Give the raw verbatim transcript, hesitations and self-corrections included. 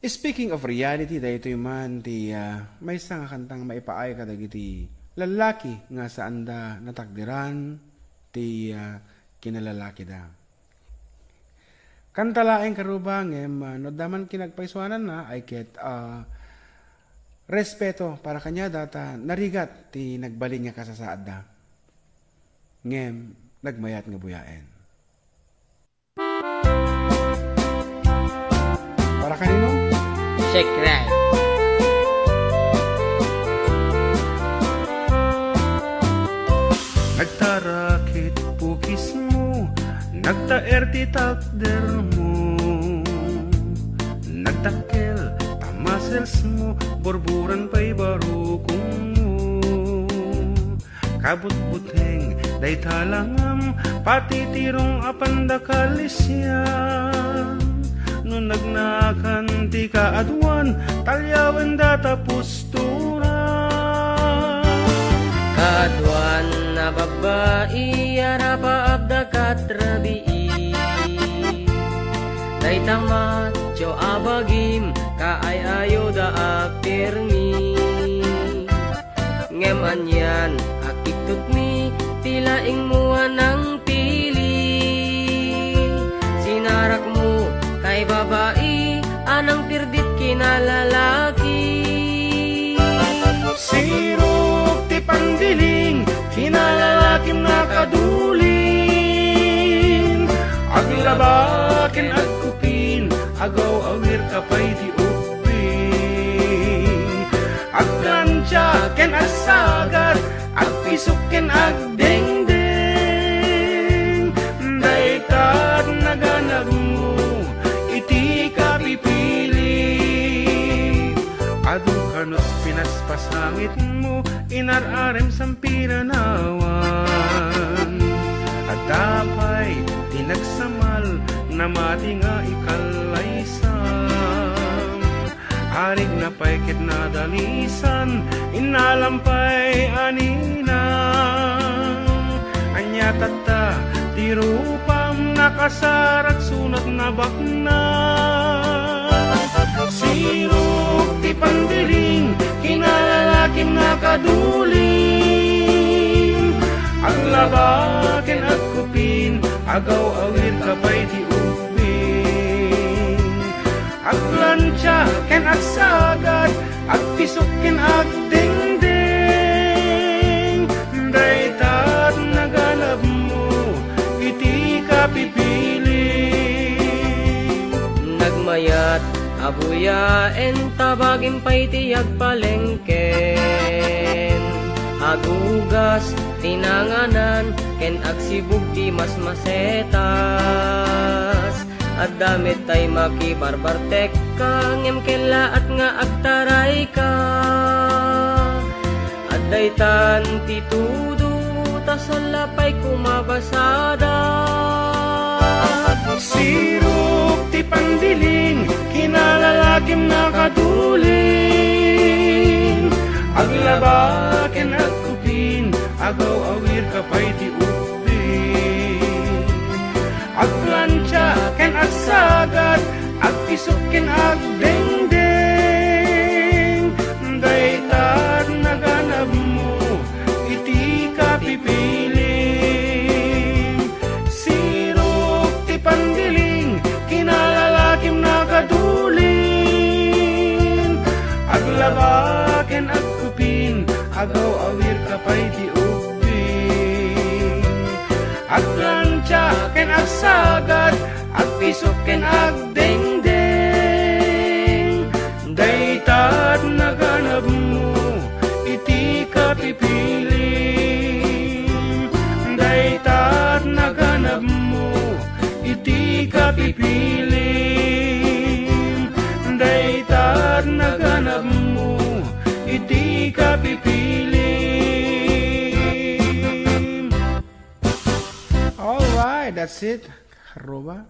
Speaking of reality, daytoy man ti, ah, maysa nga kanta nga maipaay kadagiti lallaki nga saanda natakderan ti, ah, kinalalakida. Kanta laeng karuba, ngem, ah, no adda man kinagpaisuananna, ay ket, ah, respeto para kaniada ta narigat ti nagbalin nga kasasaadda. Ngem, nagmayat nga buyaen. Para kanino? Shake Ray. Nagtarakit pukismo, nagtaer ti takdermo. Nagdakkel ta musclesmo, burburan pay barukongmo. Kabutbuteng dayta langam, patitirong a panda kalisian. No nagnakan ti kaaduan, talyawenda ta pusturan. Kaaduan a babbai, arapaap da kat rabii. Dayta macho a bagim, kaay-ayoda a pirmi. Ngem anian a kittutmi ti laingmo a nangpili. Sinarakmo kay babai a nangpirdit kinalalaki. Sirok ti pandiling, kinalalakim nakadulin. Aglaba ken agkupin, agaw-awir ka pay ti ubbing. Agplancha ken agsagad, agpisok ken agdengdeng. Dayta naganabmo iti kapipili. Adu kano ti pinaspasangitmo, inar-arem sampiranawan. Adda pay ti nagsamal, namati nga ikallaysam. Arigna pay ket nadalisan, innalam pay a ninang. Ania tatta ti rupam, nakasarak sunat nabaknang. Sirok ti pandiling, kinalalakim nakadulin. Aglaba ken agkupin, agaw-awir ka pay ti ubbing. Agplancha ken agsagad, agpisok ken agdengdeng. Dayta naganabmo iti kapipili. Nagmayat a buyaen ta bagim pay ti agpalengken. Agugas ti nanganan ken agsibug ti masmasetas. Adda met tay makibarbartekka, ngem kellaat nga agtarayka. Adda itan ti tudo, ta salla pay kumabasada. Sirok ti pandiling, kinalalakim nakadulin. Aglaba ken agkupin, agaw-awir ka pay ti ubbing. Agplancha ken agsagad, agpisok ken agdengdeng. Dayta naganabmo iti kapipili. Sirok ti pandiling, kinalalakim nakadulin. Aglaba ken agkupin, agaw-awir ka pay ti ubbing. Agplancha ken agsagad, agpisok ken agdengdeng. Dayta naganabmo iti kapipili. Dayta naganabmo iti kapipili. Dayta naganabmo iti kapipili. Alright, that's it. Karuba.